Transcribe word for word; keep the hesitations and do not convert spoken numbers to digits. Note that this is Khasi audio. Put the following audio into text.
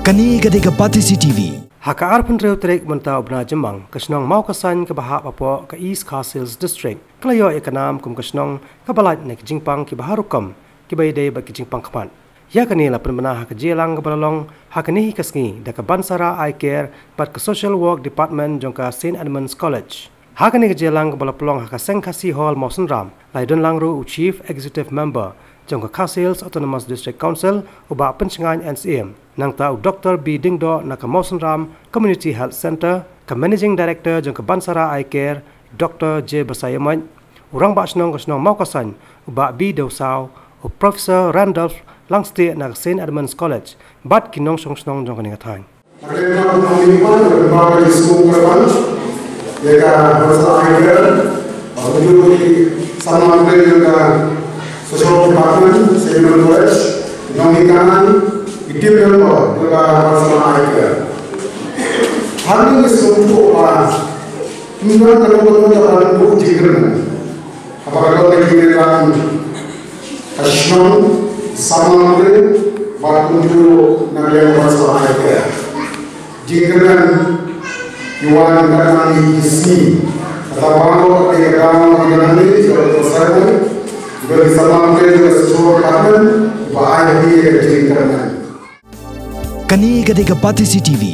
Kane ka dei ka Batesi T V. Ha ka arphew hynriew tarik mynta u bnai Jymmang, ka shnong Mawkasan kaba hap hapoh ka East Khasi Hills District ka la ïoh ïa ka nam kum ka shnong kaba lait na ki jingpang kiba har rukom, kiba ïadei bad ki jingpang khmat. Ïa kane la pynbna ha ka jingïalang kaba la long ha kane hi ka sngi da ka Bansara Eye Care bad ka Social Work Department jong ka Saint Edmund's College. Ha kane ka jingïalang kaba la pynlong ha ka Seng Khasi Hall Mawsynram, la ïadonlang ruh u Chief Executive Member jong ka Khasi Hills Autonomous District Council, u Bah Pynshngaiñ N C M, nangta u Doktor B Diengdoh na ka Mawsynram Community Health Centre, ka Managing Director jong ka Bansara Eye Care, Doktor J Basaiawmoit, u Rangbah Shnong ka shnong Mawkasan, u Bah B Dewsaw, u Professor Randolph Langstieh na ka Saint Edmund's College, bad ki nongshong shnong jong kane ka thaiñ. Haba ka don ka jingïalang ka shnong, samla mawlei, bad kumjuh na ka liang ka bansara eye care. Jingkyrmen ki wan katne ki sngi. Kata baroh ka dei ka daw kaba nang leit jong ka bansara, jong ki samla mawlei, jong ka shnong, katne ba ai ïa ka jingkyrmen. Kane ka dei ka Batesi T V.